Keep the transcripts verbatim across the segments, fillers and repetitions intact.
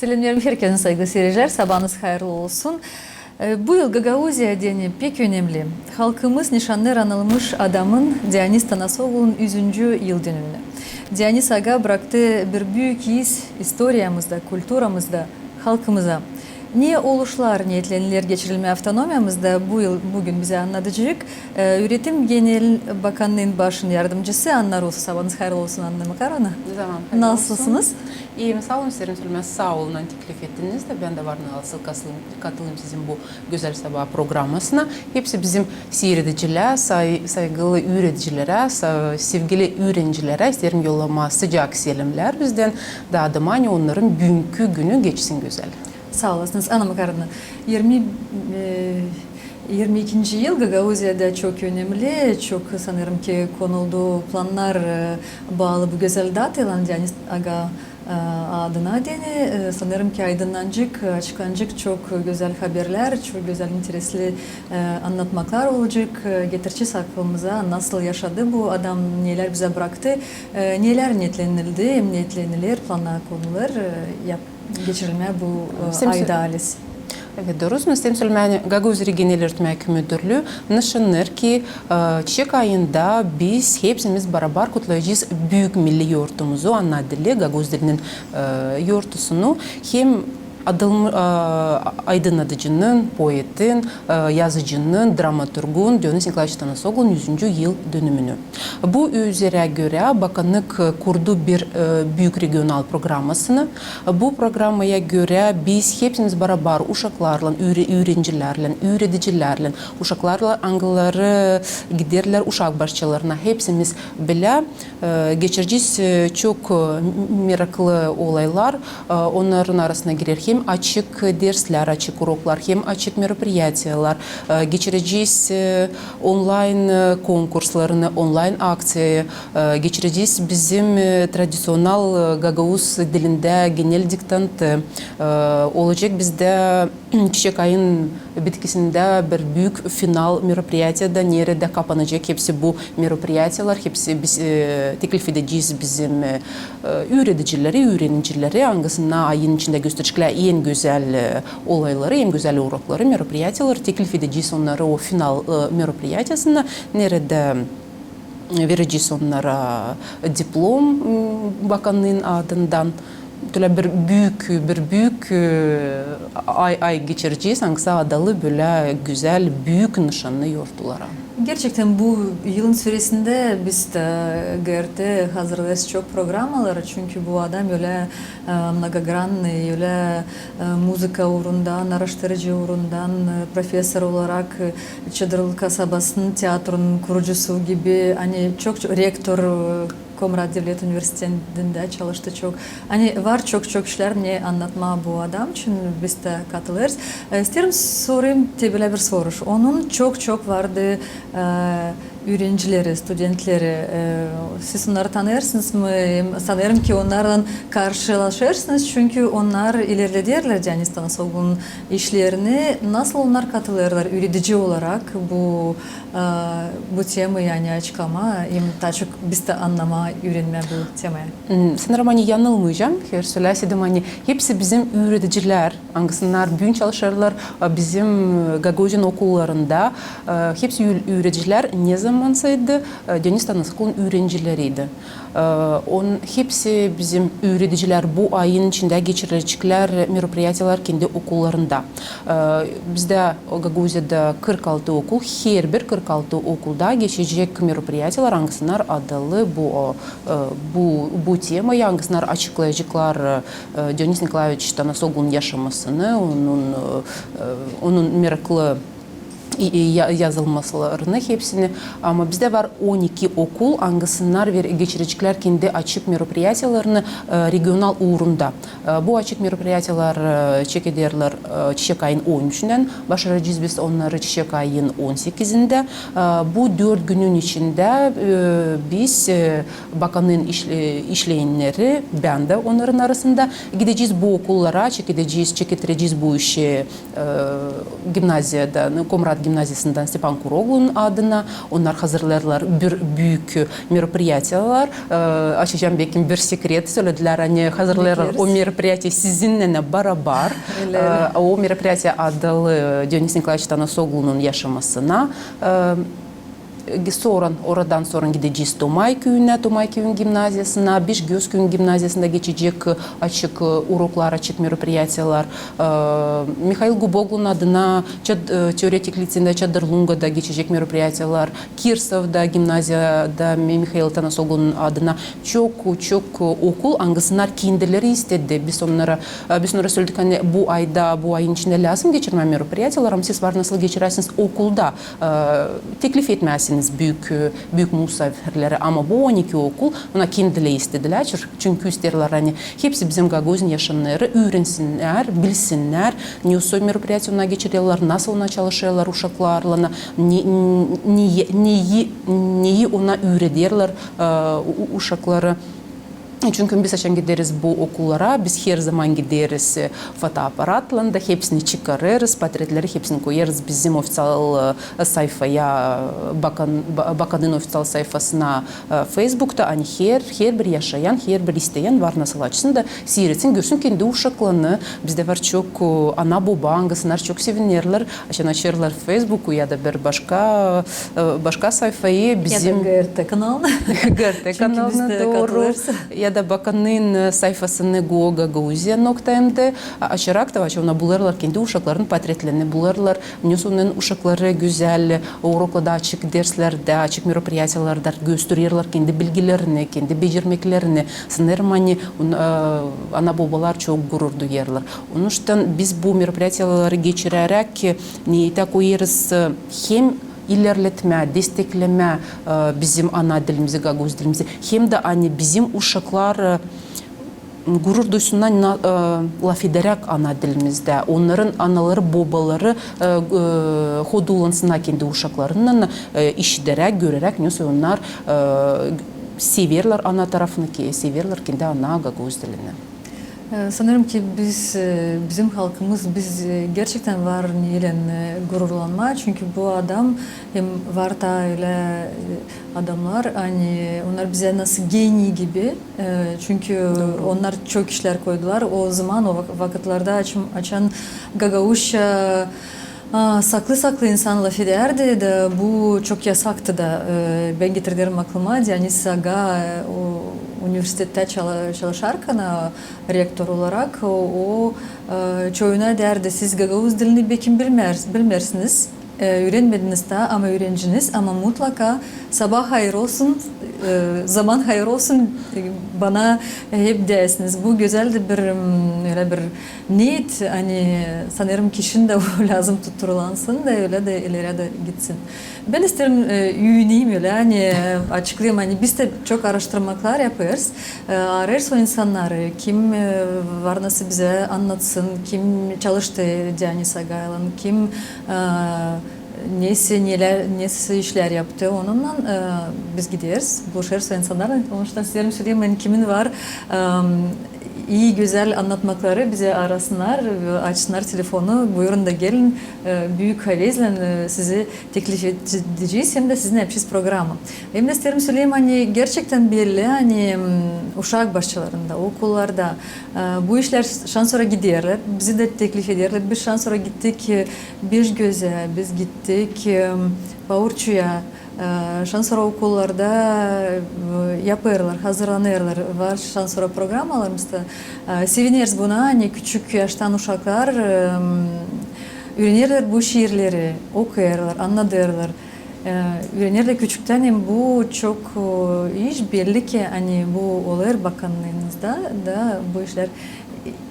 Selämneerim herkezi, saygılı siiricilär, sabaanız hayırlı olsun. E, bu yıl Gagauziya deyni pek önemli. Halkımız nişannêêr anılmış adamın, Dionis Tanasoglunun üzüncü yıldönümünü. Dionis aga braktı bir büük iz istoriyamızda, kulturamızda, halkımıza. Ne oluşlar neetlenilär geçirilmää avtonomiyamızda bu yıl, büün bizä annadacek, e, Üretim genel bakannıın başın yardımcısı Anna Rusu. Sabaanız hayırlı olsun, Anna Makarovna. Nasılsınız? İyim, saa olun, isteerim sölemää saa olun, ani teklif ettiniz dä bän dä var nasıl katılayım, katılayım sizin bu gözäl sabaa programmasına. Hepsi bizim siiredicilerä, say-, saygılı üüredicilerä, sa-, sevgili üürencilerä isteerim yollamaa sıcak selämlär bizdän. Dä adım, ani onnarın büünkü günü geçsin gözäl. Saa olasınız, Anna Makarovna. Irmi, e, irmi ikinci yıl Gagauziyada çok önemli, çok, sanêrım ki, konuldu plannar, e, baalı bu gözäl dataylan, Dionis aga e, adına deyni, e, sanêrım ki, aydınnanacek, e, açıklanacek çok gözäl haberlär, çok gözäl, interesli, e, annatmaklar olacek. E, getirecez aklımıza, nasıl yaşadı bu adam, nelär bizä braktı, e, nelär neetlenildi hem neetlenilär, plana konulêr, e, yap-, geçirilmää bu, e, ayda haliz. Evet, doorusu, isteerim sölemää, ani Gagauz Üretim genel öğretmää müdürlüü nışanêêr ki, e, çiçek ayında biz hepsimiz barabar kutlayacez büük milli yortumuzu, ana dili, gagauz dilinin, e, yortusunu, hem adılmı-, e, aydınnadıcının, poetin, e, yazıcının, dramaturgun Dionis Nikolaeviç Tanasoglunun üzüncü yıldönümünü. Bu üzerä görä bakannık kurdu bir, e, büük regional programmasını. Bu programmaya görä biz hepsimiz barabar uşaklarlan, üüre-, üürencilärlän, üüredicilärlän, uşaklarlan, angıları giderlär uşak başçalarına, hepsimiz bilä, e, geçirecez, e, çok, e, meraklı olaylar. E, onnarın arasına girer hem açık derslär, açık uroklar, hem açık meropiriyatiyalar. E, geçirecez, e, onlayn, e, konkurslarını, onlayn akţiyayı, e, geçirecez bizim, e, tradiţional, e, gagauz dilindä genel diktantı. E, olacek bizdä çiçek ayın bitkisindä bir büük final meropiriyatiya da, neredä kapanacek hepsi bu meropiriyatiyalar, hepsi biz, e, teklif edecez bizim, e, e, üüredicileri, üürenicileri, angısına ayın içindä göstereceklär en gözäl, e, olayları, en gözäl urokları, meropiriyatiyaları, teklif edecez onnarı o final, e, meropiriyatiyasına, neredä, e, verecez onnara diplom, m, bakannıın adından. Tölä bir büük, bir büük, e, ay, ay geçirecez, angısı adalı bölä gözäl, büük nışannı yortulara. Gerçektän bu yılın süresindä biz dä GRT hazırlêêrız çok programmaları, çünkü bu adam ölä, e, mnogogrannıy, ölä, e, muzıka uurundan, aaraştırıcı uurundan, e, professor olarak, e, Çadırlı kasabasının teatrunun kurucusu gibi, ani çok, çok rektor, e, Komrat devlet universitetindä çalıştı çok. Ani var çok-çok işlär, ne annatmaa bu adam için, biz dä katılêrız. E, isteerim sorayım te bölä bir soruş. Onun çok-çok vardı, e, üürencileri, studentleri. E, siz onnarı tanıyêrsınız mı? Em, sanêrım ki, onnarlan karşılaşêrsınız, çünkü onnar ilerlederlär Dionis Tanasoglunun işlerini. Nasıl onnar katılêrlar üüredici olarak bu e, bu temayı, ani açıklamaa, hem taa çok biz dä annamaa, üürenmää bu temaya. Hmm, sanêrım, ani yanılmayacam, eer söläsedim, ani hepsi bizim üüredicilär, angısılar büün çalışêrlar, e, bizim, e, Gagauziya'nın okullarında, e, hepsi üü-, üüredicilär, ne zamansaydı, e, Dionis Tanasoglunun üürencileriydi. E, on, hepsi bizim üüredicilär bu ayın içindä geçirecekler meropiriyatiyalar kendi okullarında. E, bizdä o Gagauziyada kırk altı okul, herbir kırk altı okulda geçecek meropiriyatiyalar, angısılar adalı bu, o, e, bu, bu temaya, angısılar açıklayaceklar, e, Dionis Nikolaeviç Tanasoglunun yaşamasını, onun, e, e, onun meraklı i-, i-, ya-, yazılmalarını hepsini. Ama bizdä var on iki okul, angısılar ver-, geçireceklär kendi açık meropiriyatiyalarını, e, regional uurunda. E, bu açık meropiriyatiyalar, e, çekederlär, e, çiçek ayın on üçündän. Başaracez biz onnarı çiçek ayın on sekizindä. E, bu dört günün içindä, e, biz, e, bakannıın işle-, işleyenleri, bän dä onnarın arasında, gidecez bu okullara, çekedecez, çekettirecez bu işi, e, gimnaziyada, Komrat gimnaziyasından Stepan Kuroglunun adına. Onnar hazırlêêrlar bir büük meropiriyatiyalar. E, açacam bekim bir sekret, söledilär, ani hazırlêêrlar o meropiriyatiya sizinnän barabar. E, o meropiriyatiya adalı Dionis Nikolaeviç Tanasoglunun yaşamasına. E, Soran, oradan soran gidecez Tomay küüyünä, Tomay küüyün gimnaziyasına, Beşgöz küüyün gimnaziyasında geçecek, e, açık, e, uroklar, açık meropiriyatiyalar. E, Mihail Guboglunun adına Çad-, e, teoretik liţeydä Çadır Lungada geçecek meropiriyatiyalar, Kirsovda gimnaziyada Mi-, Mihail Tanasoglunun adına çok, çok, e, okul, angısınnar kendileri istedi. Biz onnara, e, biz onnara söledik, ani bu ayda, bu ayın içindä lääzım geçirmää meropiriyatiyalar, ama siz var nasıl geçiräsiniz okulda. E, teklif etmääsiniz büük, e, büük musaafirleri, ama bu on iki okul, ona kendileri istedilär, çün-, çünkü isteerlär, ani hepsi bizim Gagauzun yaşayanları üürensinnär, bilsinnär, ne o soy meropiriyatiya onnar geçirerlär, nasıl onnar çalışêrlar uşaklarlan, ne, neyi, neyi, neyi onnar üürederlär, e, u-, u-, uşakları. Çünkü biz açan gideriz bu okullara, biz herzaman gideriz, e, fotoaparatlan da hepsini çıkarêrız, portretleri hepsini koyêrız bizim ofiţial, e, sayfaya, e, bakan-, ba-, bakanın ofiţial sayfasına, e, Feysbukta, ani her, herbir yaşayan, herbir isteyän var nasıl açsın da siiretsin, görsün kendi uşaklarını. Bizdä var çok, e, ana-boba, angısınnar çok sevinerlär, açan açêrlar Feysbuku ya da bir başka, e, başka sayfayı bizim. Ya da GRT kanalını. GRT kanalını, dooru. Ya da bakanın, e, sayfasını gogagauzia nokta MT açarak da, açan bulêrlar kendi uşaklarının portretlerini, bulêrlar, ne o soy uşakları gözäl uroklarda, açık derslerdä, açık meropiriyatiyalarda göstererlär kendi bilgilerini, kendi becermeklerini. Sanêrım, ani, e, ana-bobalar çok gurur duyêrlar. Onuştan biz bu meropiriyatiyaları geçiräräk, e, neytä koyêrız, e, hem ilerletmää, desteklemää, e, bizim ana dilimizi, gagauz dilimizi, hem dä, ani bizim uşaklar, e, gurur duysunnar, na-, e, lafederäk ana dilimizdä. Onnarın anaları, bobaları, e, e, hodullansınnar kendi uşaklarınnan, e, işidäräk, göräräk, ne o soy onnar, e, severlär ana tarafını, ke-, severlär kendi ana gagauz dilini. E, sanêrım ki biz, e, bizim halkımız, biz, e, gerçektän var neylän, e, gururlanmaa, çünkü bu adam hem var taa ölä, e, adamnar, ani onnar bizä nasıl geniy gibi, e, çünkü onnar çok işlär koydular. O zaman, o vak-, vakıtlarda açan, açan gagauzça, a, saklı-saklı insan lafedärdi da bu çok yasaktı da. E, bän getirderim aklıma Dionis aga, e, o universitettä çala-, çalışarkan, e, rektor olarak, o, o, e, çoyuna därdi: siz gagauz dilini bekim bilmär-, bilmärsiniz, e, üürenmediniz taa, ama üüreneceniz, ama mutlaka sabaa hayır olsun, e, zaman hayır olsun, e, bana hep deersiniz. Bu gözäl dä bir, m, ölä bir niyet, ani sanêrım kişinin dä o lääzım tutturulansın da ölä dä ileri dä gitsin. Bän isteerim, e, üüyüneyim ölä, ani, e, açıklayım, ani biz dä çok aaraştırmaklar yapêrız. E, arêêrız o insannarı, kim, e, var nasıl bizä annatsın, kim çalıştı Dionis agaylan, kim, e, neysä, nelär, neysä işlär yaptı. Onunnan, e, biz gideriz, buluşêrız o insannarlan. Onuştan isteerim söleyim, ani kimin var, e, ii, gözäl annatmakları, bizä arasınnar, e, açsınnar telefonu, buyurun da gelin, e, büük havezlän, e, sizi teklif edecez hem dä sizinnän yapacez programa. Hem dä isteerim söleyim, ani gerçektän belli, ani, m, uşak başçalarında, okullarda, e, bu işlär şansora giderlär, bizi dä teklif ederlär. Biz şansora gittik, e, Beşgözä, biz gittik, e, Paurçuya, e, şansora okullarda, e, yapêrlar, hazırlanêrlar, var şansora programalarımızda. E, sevineriz buna, ani küçük yaştan uşaklar, e, m, üürenerlär bu şiirleri, okuyêrlar, annadêrlar. E, üürenerlär küçüktän, hem bu çok, e, iş, belli ki, ani bu olêr bakannıınızda da bu işlär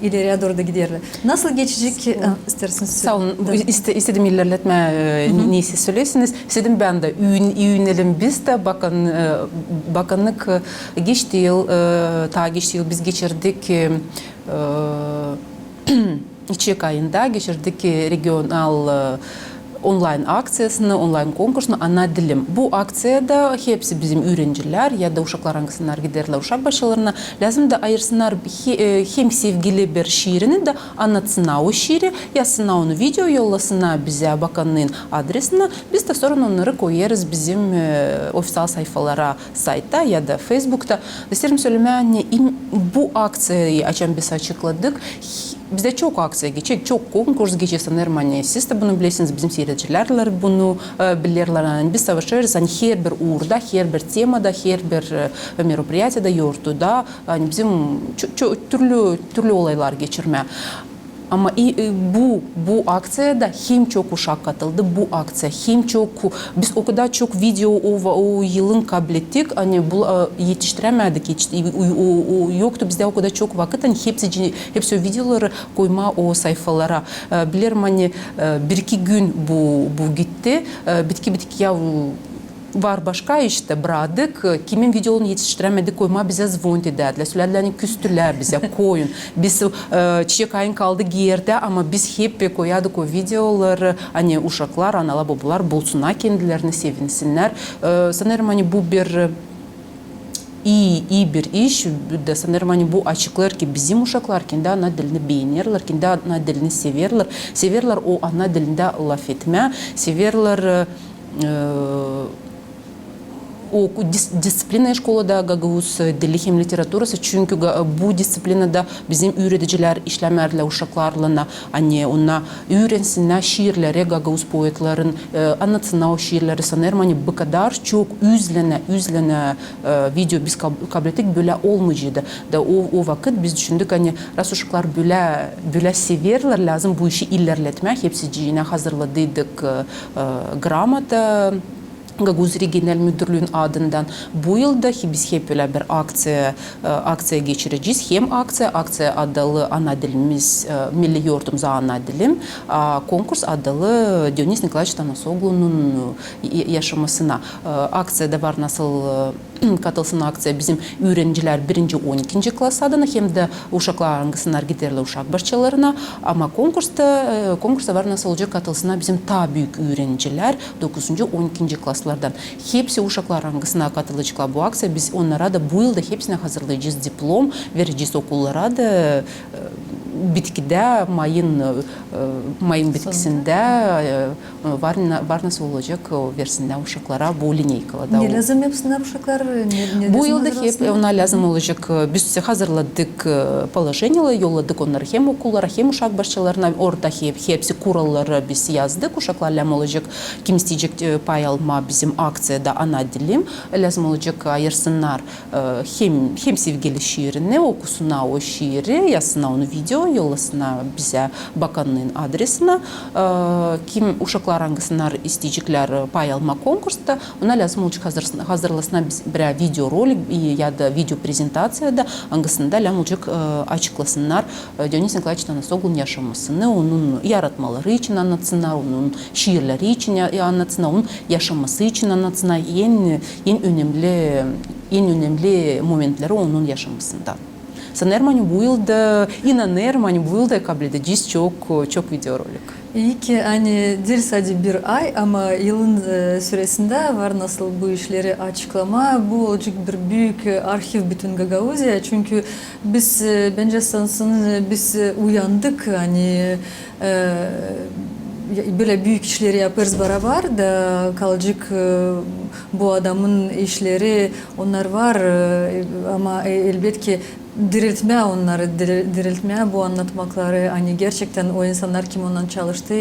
ileriyä dooru da giderlär. Nasıl geçecek, e, isteersiniz? Saa olun. Iste-, istedim ilerletmää, e, neysä söleersiniz. İstedim bän dä üüyün-, üüyünelim biz dä, bakan-, e, bakannık, e, geçti yıl, e, taa geçti yıl biz geçirdik, e, e, çek ayında geçirdik, e, regional, e, onlayn akţiyasını, onlayn konkursunu "Ana dilim". Bu akţiyada hepsi bizim üürencilär ya da uşaklar, angısılar giderlär uşak başçalarına, lääzım da ayırsınnar he-, e, hem sevgili bir şiirini da annatsınnar o şiiri, yazsınnar onu video, yollasınnar bizä bakannıın adresinä. Biz dä sora onnarı koyêrız bizim, e, ofiţial sayfalara, saytta ya da Feysbukta. Da isteerim sölemää, ani im-, bu akţiyayı açan biz açıkladık, bizdä çok akţiya geçer, çok konkurs geçer, sanêrım, ani siz dä bunu bilersiniz, bizim siiredicilär dä bunu, e, bilerlär, ani biz savaşêrız, ani herbir uurda, herbir temada, herbir, e, meropriyaţiyada, yortuda, ani bizim ço-, ço-, türlü, türlü olaylar geçirmää. Ama i-, e, bu, bu akţiyada hem çok uşak katıldı, bu akţiya hem çok, biz o kadar çok video o va-, o yılın kablettik, ani bu, e, etiştirämedik, etişti-, o, o, o, yoktu bizdä o kadar çok vakıt, ani hepsi, hepsi o videoları koymaa o sayfalara. E, bilerim, ani, e, bir-iki gün bu, bu gitti. E, bitki, bitki ya, var başka iş dä, braktık. Kimin videolarını etiştirämedik koymaa, bizä zvonit edärdilär. Sölerdilär, ani küstülär bizä, koyun. Biz, e, çiçek ayın kaldı geertä, ama biz hep koyardık o videoları, ani uşaklar, analar, bobalar bulsunnar kendilerini, sevinsinnär. E, sanêrım, ani bu bir, e, ii, ii bir iş, da sanêrım, ani bu açıklêêr, ki bizim uşaklar kendi ana dilini beenerlär, kendi ana dilini severlär, severlär o ana dilindä lafetmää, severlär, e, e, o dis-, disţiplinayı şkolada gagauz dili hem literaturası, çünkü ga-, bu disţiplinada bizim üüredicilär işlämärdilär uşaklarlan, ani onnar üürensinnär şiirleri, gagauz poetlerin, e, annatsınnar o şiirleri. Sanêrım, ani bu kadar çok üzlenä, üzlenä, e, video biz kab-, kablettik, bölä olmayaceydı. Da o, o vakıt biz düşündük, ani rast uşaklar bölä, bölä severlär, lääzım bu işi ilerletmää. Hepsiciinä hazırladıydık, e, e, gramota Gagauz Dili Genel Müdürlüün adından. Bu yıl da he-, biz hep bölä bir akţiya, e, akţiya geçirecez. Hem akţiya, akţiya adalı "Ana dilimiz, e, milli yortumuz, ana dilim", a konkurs adalı Dionis Nikolaeviç Tanasoglunun, e, ya-, yaşamasına. E, akţiyada var nasıl, e, katılsın akţiyaya bizim üürencilär birinci, on ikinci klas adına hem dä uşaklar, angısılar giderlär uşak başçalarına. Ama konkursta, e, konkursta var nasıl olacek katılsınnar bizim taa büük üürencilär, dokuzuncu, on ikinci klaslardan. Hepsi uşaklar, angısılar katılaceklar bu akţiyaya, biz onnara da bu yıl da hepsinä hazırlayacez diplom, verecez okullara da, e, bitkidä, mayın, e, mayın bitkisindä, e, var na-, var nasıl olacek, e, versinnär uşaklara bu lineykaları da. Ne lääzım yapsınnar uşaklar? Ne, ne lääzım hazırlasınnar? Bu yıl da hep, e, onnar lääzım olacek, e, biz hazırladık, e, položeniyeleri, yolladık onnarı hem okullara, hem uşak başçalarına, orada hep, hepsi kuralları biz yazdık, uşaklar lääzım olacek, kim isteyecek, e, pay almaa bizim akţiyada "Ana dilim", lääzım olacek ayırsınnar, e, hem, hem sevgili şiirini, okusunnar o şiiri, yazsınnar onu video, yollasınnar bizä bakannıın adresinä. E, kim uşaklar, angısılar isteyeceklär, e, pay almaa konkursta, onnar lääzım olacek hazır-, hazırlasınnar biz-, birär videorolik, e, ya da videoprezentaţiyada, angısında lääzım olacek, e, açıklasınnar, e, Dionis Nikolaeviç Tanasoglunun yaşamasını, onun yaratmaları için annatsınnar, onun şiirleri için ya-, annatsınnar, onun yaşaması için annatsınnar, en, en önemli, en önemli momentleri onun yaşamasından. Sanêrım, ani bu yıl da, inanêrım, ani bu yıl da kabledecez çok, çok videorolik. İi ki, ani diil sade bir ay, ama yılın, e, süresindä var nasıl bu işleri açıklamaa, bu olacek bir büük, e, arhiv bütün Gagauziya, çünkü biz, e, bencä sansın, e, biz, e, uyandık, ani, e, ya-, bölä büük işleri yapêrız barabar da kalacek, e, bu adamın işleri, onnar var, e, ama, e, elbetki diriltmää onnarı, diri-, diriltmää bu annatmakları, ani gerçektän o insannar, kim ondan çalıştı,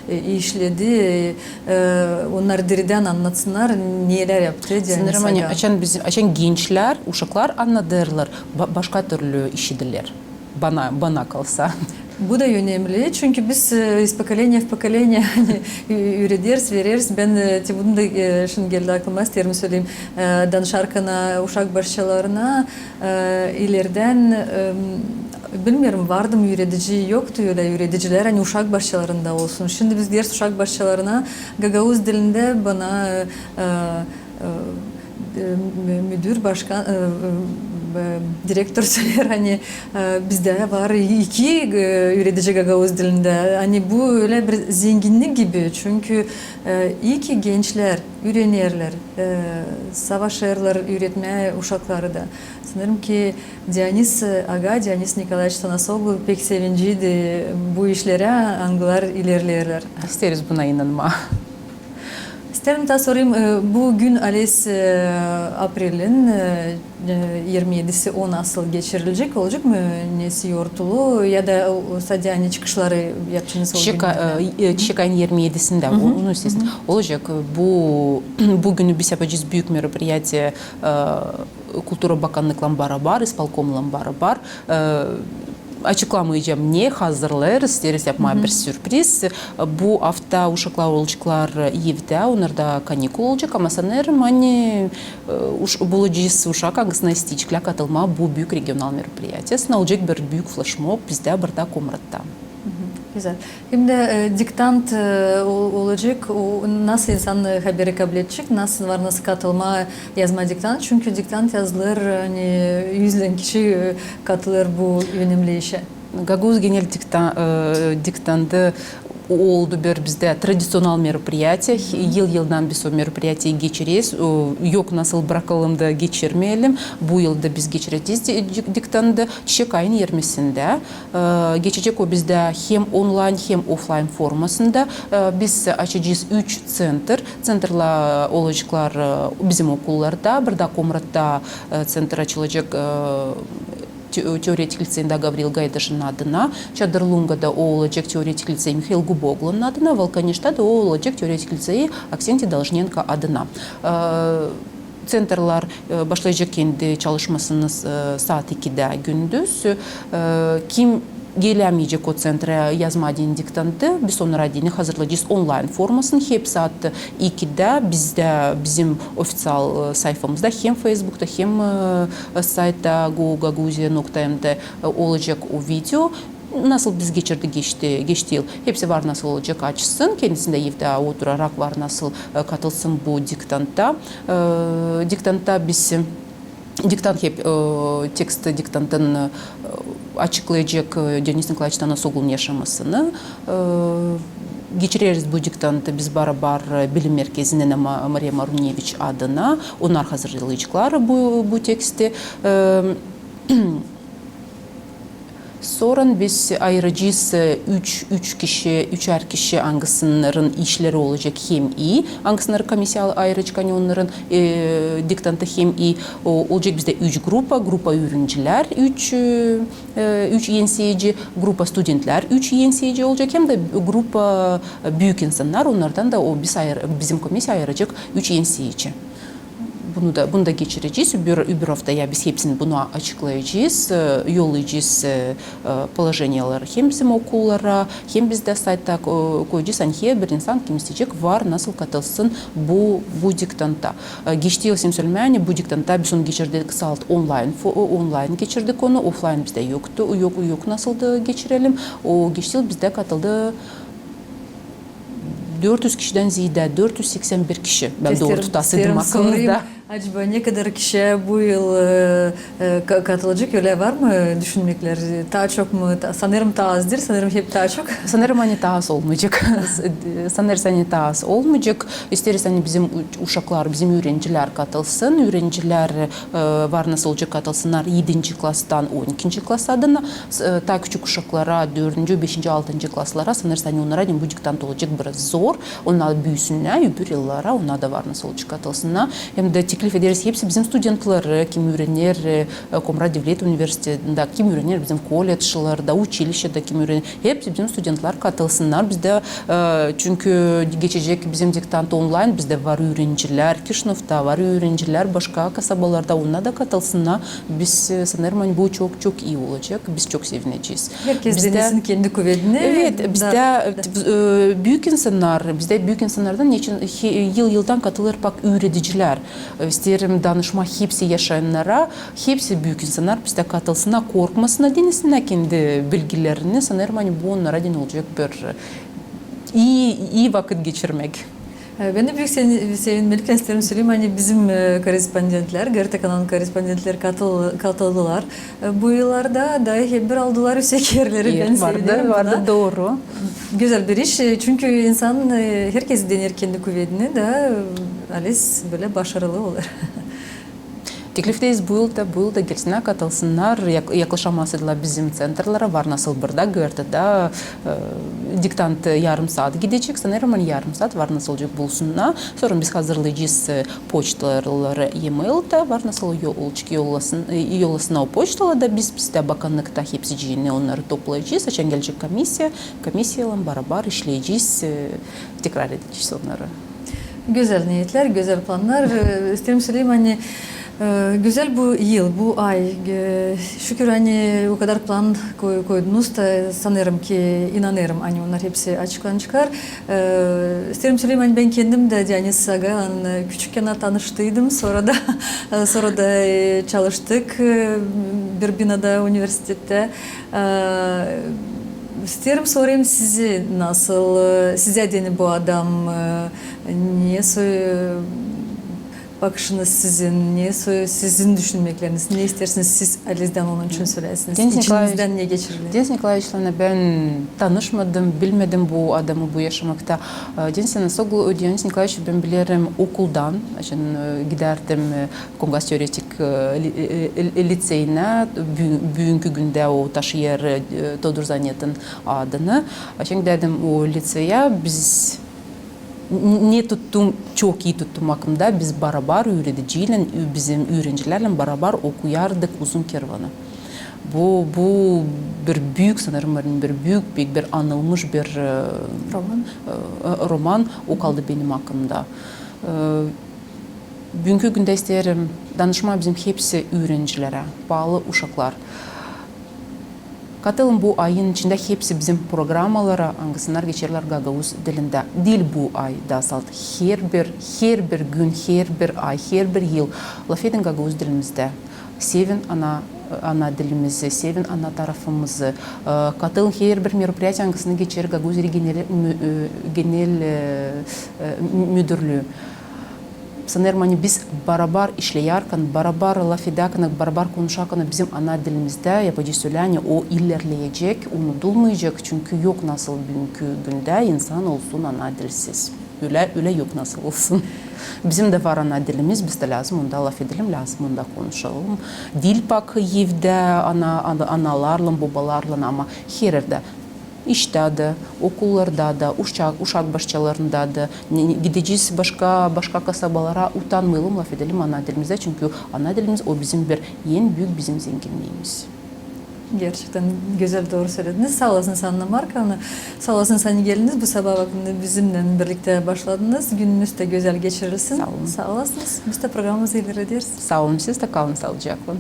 e, işledi, e, onnar diridän annatsınnar, nelär yaptı Dionis aga. Sanêrım, ani açan bizim, açan gençlär, uşaklar annadêrlar, ba-, başka türlü işiderlär. Bana, bana kalsa. Bu da önemli, çünkü biz, e, iz pokoleniya v pokoleniya, ani, ü-, üürederiz, vereriz. Bän, e, te bunu da, e, şindi geldi aklıma, isteerim söleyim, e, danışarkana uşak başçalarına, e, ileridän, e, bilmeerim, vardı mı üüredici, yoktu ölä üüredicilär, ani uşak başçalarında olsun. Şindi biz gideriz uşak başçalarına, gagauz dilindä bana, e, e, e, mü-, müdür, başkan, e, e, E, direktor söleer, ani, e, bizdä var iki, e, üüredici gagauz dilindä. Ani bu ölä bir zenginnik gibi, çünkü, e, iki gençlär üürenerlär, e, savaşêrlar üüretmää uşakları da. Sanêrım ki, Dionis, e, aga, Dionis Nikolaeviç Tanasoglu pek sevinciydi bu işlerä, angılar ilerleerlär. İsteeriz buna inanmaa. İsteerim taa sorayım, e, bu gün, ales, e, aprelin, e, e, irmi edisi, o nasıl geçirilecek, olacek mı nesi yortulu ya da, o, o, sade ani çıkışları yapacınız o gün? Çiçek, e, e, çiçek ayın irmi edisindä, onu isteersän. Olacek, e, bu, bu günü biz yapacez büük meropriyatiya, e, Kultura bakannıklan barabar, ispolkomlan barabar. E, açıklamayacam ne, hazırlêêrız, isteeriz yapmaa bir sürpriz. Bu afta uşaklar olaceklar evdä, onnarda kanikul olacek, ama sanêrım, ani, e, uş-, bulacez uşak, angısına isteyecek katılmaa bu büük regional meropriyatiyasına. Olacek bir büük fleşmob bizdä burada Komratta. Gözäl. Hem dä, e, diktant, e, o-, olacek, o, nasıl insan, e, haberi kabledecek, nasıl var, nasıl katılmaa, yazmaa diktant, çünkü diktant yazılêr, ani, üzlän kişi, e, katılêr bu önemli işä. Gagauz genel dikta-, e, diktantı oldu bir bizdä tradiţional meropriyatiya. Yıl-yıldan biz o meropriyatiyayı geçireriz. O, yok nasıl bırakalım da geçirmeyelim. Bu yıl da biz geçirecez di-, di-, diktantı çiçek ayın irmisindä. E, geçecek o bizdä hem onlayn, hem oflayn formasında. E, biz açacez üç ţentr. Ţentrlär olaceklar, e, bizim okullarda. Burada Komratta, e, ţentr açılacek, e, te-, teoretik liţeyindä Gavril Gaydaşın adına. Çadır Lungada o olacek teoretik liţey Mihail Guboglu'nun adına. Volkaneşta da o olacek teoretik liţey Aksenti Dolžnenko adına. E, Ţentrlär, e, başlayacek kendi çalışmasını, e, saat ikidä gündüz. E, kim gelämeyecek o ţenträ yazmaa deyni diktantı, biz onnara deyni hazırlayacez onlayn formasını. Hep saat ikidä bizdä, bizim ofiţial, e, sayfamızda hem Feysbukta, hem, e, saytta go gaguzia nokta m t, e, olacek o video. Nasıl biz geçirdik geçti, geçti yıl. Hepsi var nasıl olacek açsın, kendisi dä evdä oturarak var nasıl, e, katılsın bu diktanta. E, diktantta biz, diktant hep, e, tekst diktantın, e, açıklayacek, e, Dionis Nikolaeviç Tanasoglunun yaşamasını. E, geçireriz bu diktantı biz barabar, e, bilim merkezindän Ma-, Mariya Maruneviç adına. Onnar hazırlayaceklar bu, bu teksti. E, Sora biz ayıracez, e, üç, üç kişi, üçär kişi, angısınarın işleri olacek hem ii, angısınarı komissiya ayıracek, ani onnarın, e, diktantı hem ii, o, olacek bizdä üç grupa, grupa üürencilär, üç, e, e, üç enseyci, grupa studentlär, üç enseyci olacek, hem dä grupa, e, büük insannar, onnardan da o biz ayır-, bizim komissiya ayıracek üç enseyci. Bunu da, bunu da geçirecez. Öbür, öbür aftaya biz hepsini bunu açıklayacez, e, yollayacez, e, e, polojeniyelär hem bizim okullara, hem biz dä saytta ko-, koyacez, ani herbir insan, kim isteyecek, var nasıl katılsın bu, bu diktanta. E, geçti yıl, sän sölemää, ani bu diktanta biz onu geçirdik saat onlayn, fo-, onlayn geçirdik onu, oflayn bizdä yoktu, yok, yok nasıl da geçirelim. O geçti yıl bizdä katıldı dört üz kişidän zeedä, dört üz seksän bir kişi, bän dooru tutasaydım aklımda. Acaba ne kadar kişi bu yıl, e, e, ka-, katılacek, ölä var mı düşünmeklär? Taa çok mu? Ta-, sanêrım taa azdır, sanêrım hep taa çok. Sanêrım, ani taa az olmayacek. Sanêrız, ani taa az olmayacek. İsteeriz, ani bizim u-, uşaklar, bizim üürencilär katılsın. Üürencilär, e, var nasıl olacek katılsınnar edinci klastan on ikinci klas adına. S-, e, taa küçük uşaklara, dördüncü, beşinci, altıncı klaslara, sanêrız, ani onnara deyni bu diktant olacek biraz zor. Onnar büüsünnär, öbür yıllara, onnar da var nasıl olacek katılsınnar. Hem dä teklif ederiz hepsi bizim studentleri, kim üürener, e, Komrat devlet universitetindä, kim üürener bizim kolleджlarda, uçilişedä kim üürener, hepsi bizim studentlär katılsınnar. Bizdä, e, çünkü geçecek bizim diktant onlayn, bizdä var üürencilär Kişinövda, var üürencilär başka kasabalarda, onnar da katılsınnar. Biz, e, sanêrım, ani bu çok, çok ii olacek. Biz çok sevinecez. Herkez denesin kendi kuvedini. Evet, bizdä, e, büük insannar, bizdä büük insannardan neçin he-, yıl-yıldan katılêr pak üüredicilär. E, isteerim danışmaa hepsi yaşayannara, hepsi büük insannar bizdä katılsınnar, korkmasınnar, denesinär kendi bilgilerini. Sanêrım, ani bu onnara deyni olacek bir ii, ii vakıt geçirmäk. E, bän dä büük sevinmäklän isteerim söleyim, ani bizim, e, korrespondentlär, GRT kanalın korrespondentlär katıl-, katıldılar, e, bu yıllarda da hep bir aldılar üüsek erleri. Bän sevinerim buna. Vardı, dooru. Gözäl bir iş, e, çünkü insan, e, herkez dener kendi kuvedini da, e, alis bölä başarılı olêr. Teklifteyiz bu yıl da, bu yıl da gelsinnär, katılsınnar, yak-, yaklaşamasaydılar bizim ţentralera, var nasıl burada, GRTda, e, diktant yarım saat gidecek, sanêrım, ani yarım saat var nasıl olacek bulsunnar. Sora biz hazırlayacez, e, poçtaları, e-mail da var nasıl yo-, olacek yollasın-, e, yollasınnar o poçtalara da biz, biz dä bakannıkta hepsicii onnarı toplayacez, açan gelecek komissiya, komissiyalan barabar işleyecez, e, tekrar edecez onnarı. Gözäl niyetlär, gözäl plannar. E, isteerim söleyim, ani, e, gözäl bu yıl, bu ay, e, şükür, ani o kadar plan koy-, koydunuz da, sanêrım ki, inanêrım, ani onnar hepsi açıklanaceklar. E, isteerim söleyim, ani bän kendim dä Deniz Agaylan, e, küçükkän tanıştıydım, sora da, e, sora da, e, çalıştık, e, bir binada, universitettä. E, isteerim sorayım sizi, nasıl, e, sizä deyni bu adam, e, ne soy, e, bakışınız sizin, ne soy sizin düşünmekleriniz, ne isteersiniz siz alizdän onun için söläsiniz? İçinizdän ne geçiriler? Deniz Nikolaeviçlan bän tanışmadım, bilmedim bu adamı bu yaşamakta. E, Deniz Anasoglu, Deniz Nikolaeviçi bän bilerim okuldan, açan, e, gidärdim, e, Komgaz teoretik, e, li-, e, e, e, liţeyinä, bü-, büünkü gündä o taşıyêr, e, Todur Zanet'in adını. Açan gidärdim o liţeyä, biz n-, ne tuttum, çok ii tuttum aklımda, biz barabar üürediciylän, ü-, bizim üürencilärlän barabar okuyardık Uzun kervanı. Bu, bu bir büük, sanêrım, bir büük, büük bir anılmış bir, e, roman. E, e, roman, o kaldı benim aklımda. E, Büünkü gündä isteerim danışmaa bizim hepsi üürencilerä, paalı uşaklar. Katılın bu ayın içindä hepsi bizim programalara, angısınnar geçerlär gagauz dilindä. Diil bu ay da salt, herbir, herbir gün, herbir ay, herbir yıl lafedin gagauz dilimizdä. Sevin ana, ana dilimizi, sevin ana tarafımızı. E, katılın herbir meropryatiya, angısını geçirer Gagauz Dili genel, mü-, e, genel, e, e, mü-, müdürlüü. Sanêrım, ani biz barabar işleyärkän, barabar lafedärkän, barabar konuşarkän bizim ana dilimizdä, yapacez ölä, ani o ilerleyecek, unudulmayacek, çünkü yok nasıl büünkü gündä insan olsun ana dilsiz. Ölä, ölä yok nasıl olsun. Bizim dä var ana dilimiz, biz dä lääzım onda lafedelim, lääzım onda konuşalım. Diil pak evdä ana, ana, analarlan, bobalarlan, ama her erdä. İştä dä, okullarda da, uşak, uşak başçalarında da, ne, ne, gidecez başka, başka kasabalara, utanmayalım, lafedelim ana dilimizdä, çünkü ana dilimiz o bizim bir en büük bizim zenginniimiz. Gerçektän gözäl, dooru sölediniz. Saa olasınız, Anna Markovna. Saa olasınız, ani geldiniz bu sabaa vakıdında bizimnän birliktä başladınız. Gününüz dä gözäl geçirilsin. Saa olun. Saa olasınız. Biz dä programamızı ilerlederiz. Saa olun, siz dä kalın saalıcaklan.